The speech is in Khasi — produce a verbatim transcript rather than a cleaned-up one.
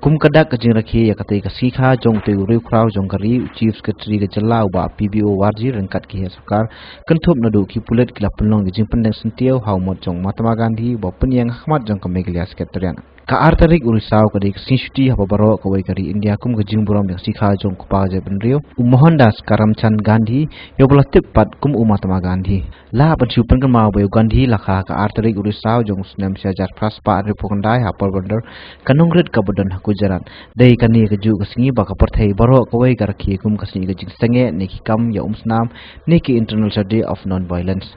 Kum ka dak ka jingrakhe ïa katei ka sngi kha jong utei u riewkhraw jong ka ri, u Chief Secretary ka jylla u Bah P B O Warji ryngkat ki heh sorkar kynthup naduh ki pulit ki la pynlong ka jingpyndeng syntiew ha u mot jong Mahatma Gandhi uba pynïeng ha khmat jong ka Meghalaya Secretariat. Ka ar tarik u Risaw ka dei ka sngi shuti haba baroh kawei ka ri India kum ka jingburom ïa ka sngi kha jong u kpa ka jaitbynriew u Mohandas Karamchand Gandhi, ïa uba la tip pat kum u Mahatma Gandhi. La ban shu pynkynmaw ba ïa u Gandhi la kha ha ka ar tarik u Risaw jong u snem shi hajar phra spah hynriewphew khyndai ha Porbandar, ka nongrit kaba don ha Gujarat. Dei kane kajuh ka sngi ba ka pyrthei baroh kawei ka rakhe kum ka sngi ka jingsangeh ne ki kam ïa umsnam ne ki International Day of Non-Violence.